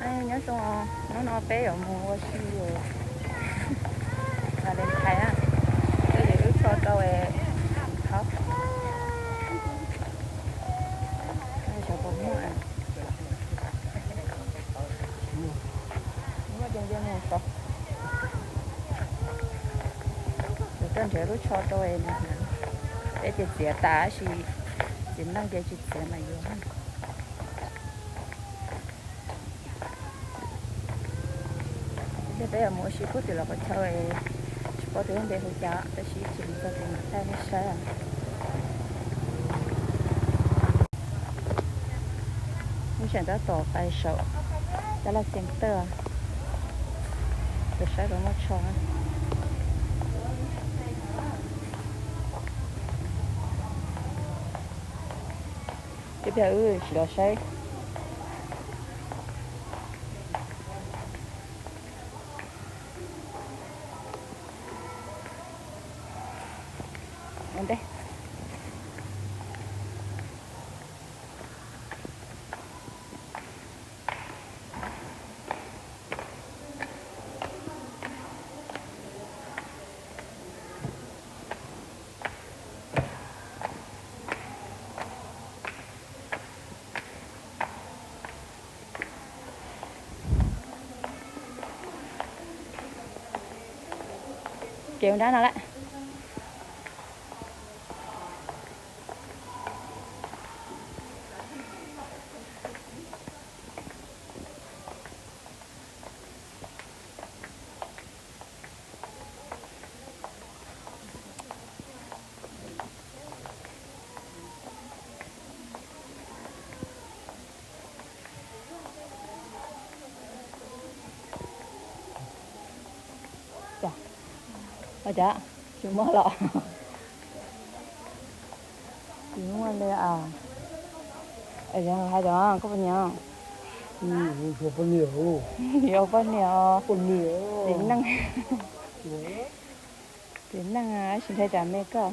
Nyob zoo, hnub no peb yuav mus ua si Valentine na. Peb yuav wb tso rau es thov xyov puas muaj. Muaj ces nce mus saud. Yuav tuaj nrhiav lub tsho rau es peb ces txiav tas tab sis txiv neej ces tsis txiav mas yuav. Thiab peb yuav mus ua si puag tim lawv qhov chaw, tsis paub tias lub npe hu cas tab sis ib chim mus txog ces mam thaij nej saib. Lub sij hawm tab tom pais saum Tab Laj Xees Tawj, tab saib puas muaj tsho. Ib pliag wb sim los saib. Ua ntej. Kev ua nrab no lawm. Ua cas tsis muaj los? Tsis muaj li as. Hais tias koj poj niam? Yog poj niam os. Txiv neej. Txiv neej tab sis ntshai tsam me koj.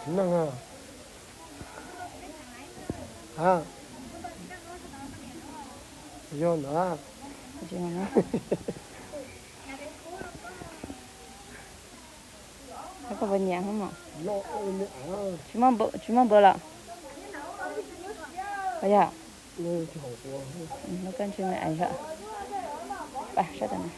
Txiv neej a. Yog ntawd. Koj poj niam, tsis muaj npawb los? Yog, koj ntshe me aiv. Sab tom no.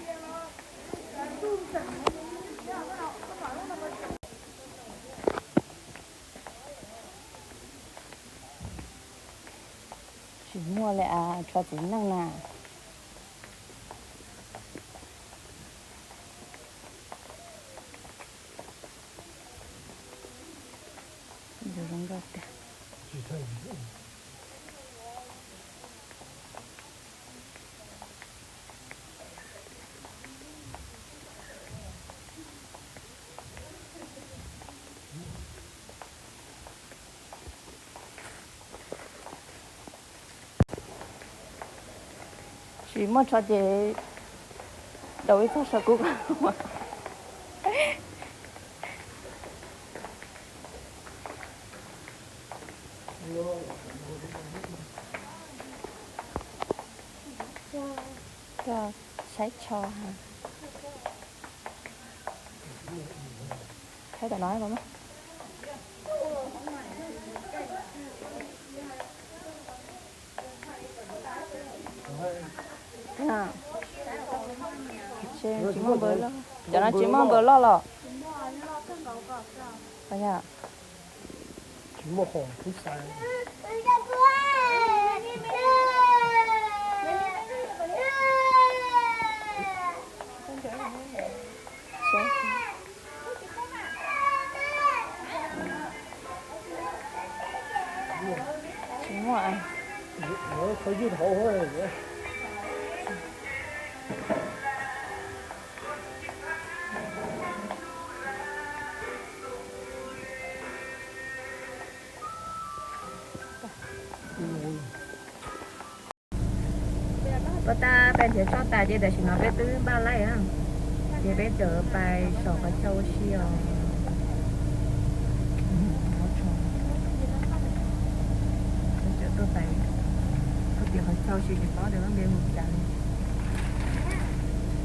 Tsis muaj li as, tsho txiv neej na. Zoo nkauj tiag. Tsis muaj tsho ces daus ib txoj saum kuv. Tuaj saib tsho. Saib tom no. Tsis muaj npawb loj, cov no tsis muaj npawb loj los? Tsis muaj qhov kub xaiv. Tsis muaj. Pab tab peb nrhiav tsho tas ces tam sim no peb twb npaj laij, ces peb tseem pais saum qhov chaw ua si os. Peb tseem tuaj pais puag tim Qhov chaw tsis tsis paub tias lub npe hu cas li.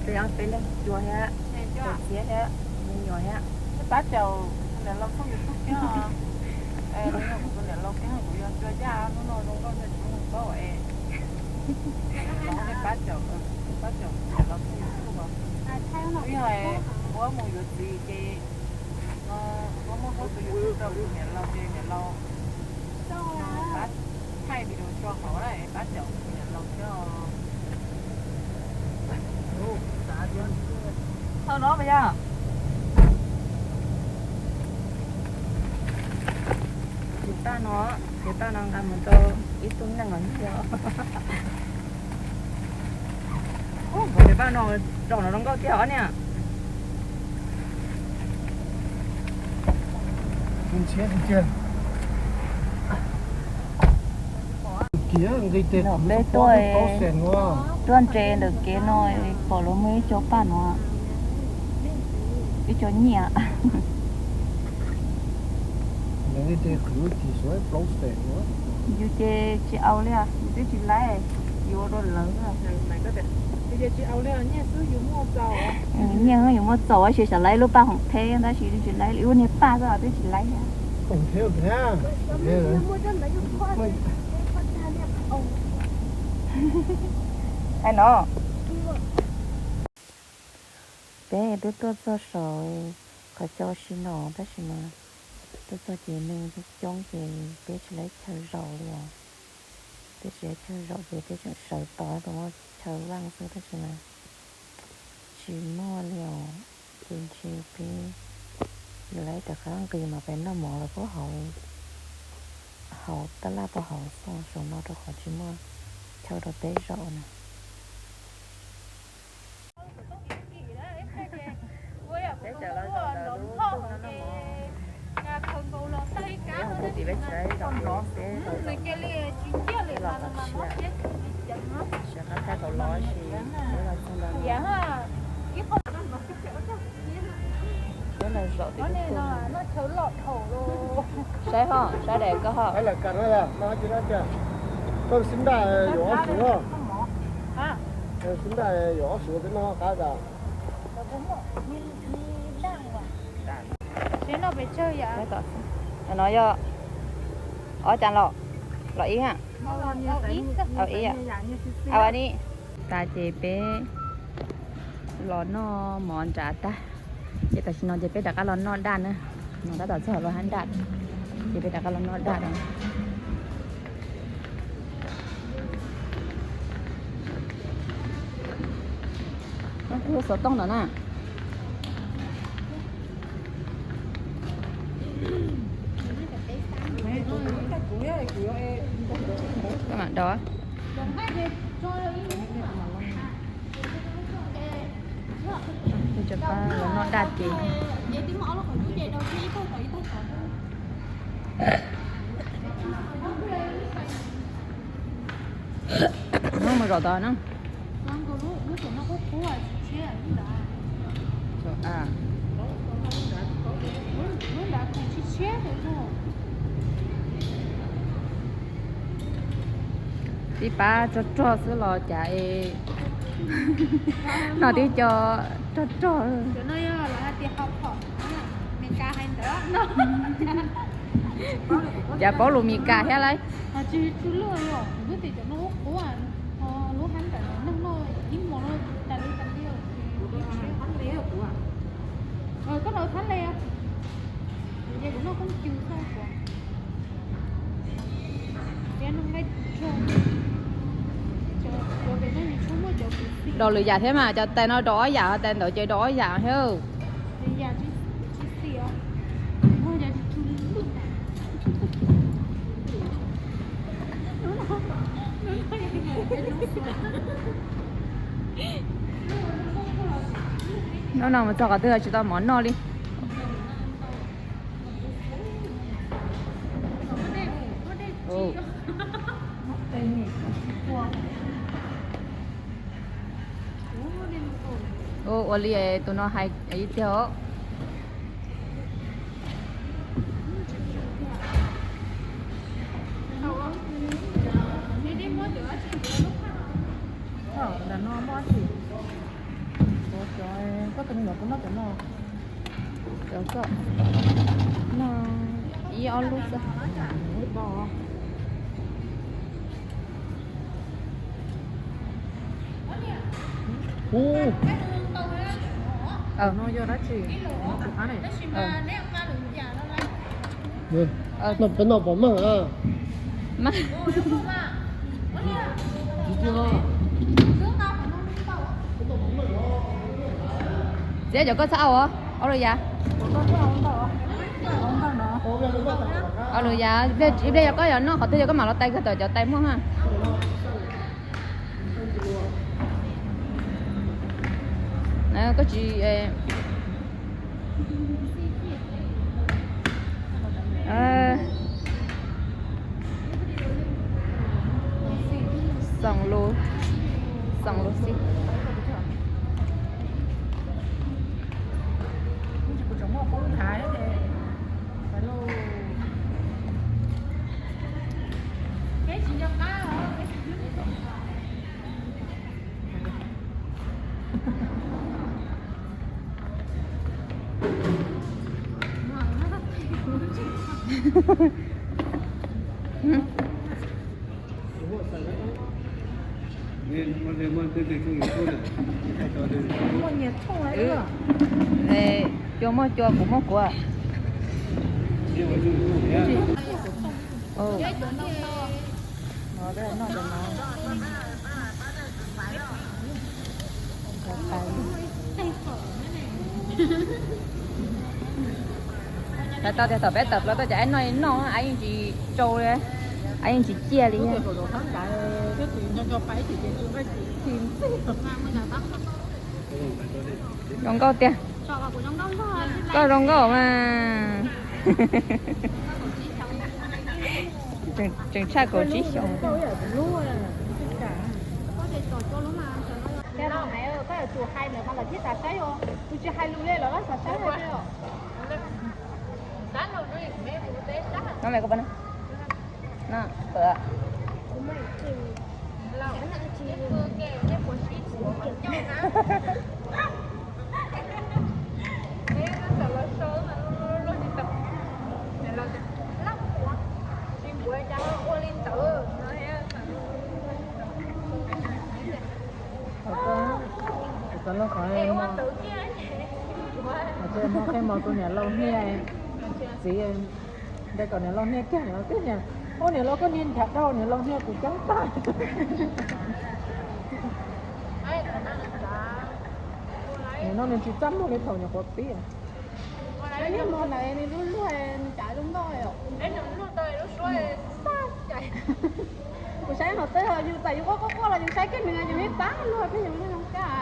Peb ob peb leeg cua thiab, cua txiab thiab, me nyuam thiab. Pab caum niam laus txhob YouTube thiab os. Kuv tus niam laus thiab kuv yog cua yaj hnub no zoo nkauj nyob tsis muaj paub es. Los nej pab caum, pab caum niam laus txhob YouTube os. Twb yog ua mus yuav txiv ces no, ua muaj hlub tus YouTube rau tus niam laus ces niam laus pab thaij video tso hauv na, pab caum niam laus thiab os. Thaum no mas yog tus paj no, tus paj no nqa mus rau ib tug neeg os. Tus paj no zaum no zoo nkauj tiag os niam. Peb tuaj, tuaj nres ntawm kev no pom lawv muaj ib co paj no, ib co nyiaj. Yus ces tsis au li, yus twb tsis laib, yus ua rau lawv. Nyiaj yus muaj txaus tab sis xav laib lub paj hoom theb tab sis twb tsis laib, ib lub niag paj xwb twb tsis laib. Hais no, peb twb tuaj txog saum qhov chaw ua si no tab sis mas tuaj txog ces neeg coob ces peb tsis laib chaw zaum li os. Peb tsis laib chaw zaum ces peb tseem sawv tos tus muaj chaw vaj xwb tab sis mas tsis muaj li os. Ces ntshe peb yuav laib rov qab nqis mas peb noj mov los kuj hauv, hauv tab laj pov hauv xoj saum no rau qhov tsis muaj chaw rau peb zaum na. Peb hu kuv tim peb tsis laib zaum ces peb los qhov tshiab, sawv qab thaij tau los sis peb los txog ntawd. Peb los zaum tim saib ho, saib daim koj ho. Koj xib nraj yuav ob suav, xib nraj yuav ob suav peb noj qab tas. No yog ob cas los, los ib, ib, tas ces peb los noj mov nrad tag, ces tam sim no ces peb rov qab los noj daj na. No tab tom txog los hab daj, ces peb rov qab los noj daj no. Kuv xov tooj ntawd na. Mam dov. Cov pab los noj daj ces. Mus zaum tod na. Tib pab rog rog xwb los cas es no tib co rog rog. Cas paub lus Mes Kas thiab lauj. Rau lwm yam thiab mas cov tais no rau ob yam, tais ntawd ces rau ob yam thiab. Hnub no mus txog qhov twg tsis tau mov noj li. Ua li tus no hais ib tiag os. Koj noj cov no. Cov koj noj ib ob lub xwb. Ub. Cov no yog dab tsi? Peb noj pom meej a. Txiav cov koj txhob au, au lus yav. Au lus yav, ib pliag yog koj yuav noj qhov twg yog koj mam los tais kawg tom cov tais muaj ha. Koj tsis xoom lus, xoom lus xij. Cua muaj cua, kuv muaj kuv. Hais tau tias thaum peb tawm plaws tau cov aib noj noj, aib yeej tsis tsau li, aib yeej tsis ciaj li. Zoo nkauj tiag. Koj zoo nkauj mas. Tseem tshaj kaum tsib xyoos. Qhov qhov qhov qhov qhov qhov qhov qhov tus niam laus niag txiv nte kom niam laus niag kiag, niam laus kiag niag, ua niam laus koj niag nrhav dhau, niam laus niag kuv coob tag. Nim no nws tsis txaj muag li thaum nyuam qhuav pib. Niag mos ntawd nws lub luag nws cav zoo nkauj. Kuv saib qhov twg yus txawm yus quaj quaj quaj los yus saib kiag nws yus yeej pab luag peb yus zoo kawg.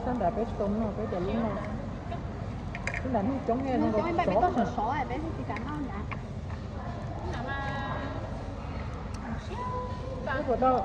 Sab nrad peb tsis tau noj peb cov lub no. Lub nrad neeg coob, peb tsis kam noj nrad. Peb puas tau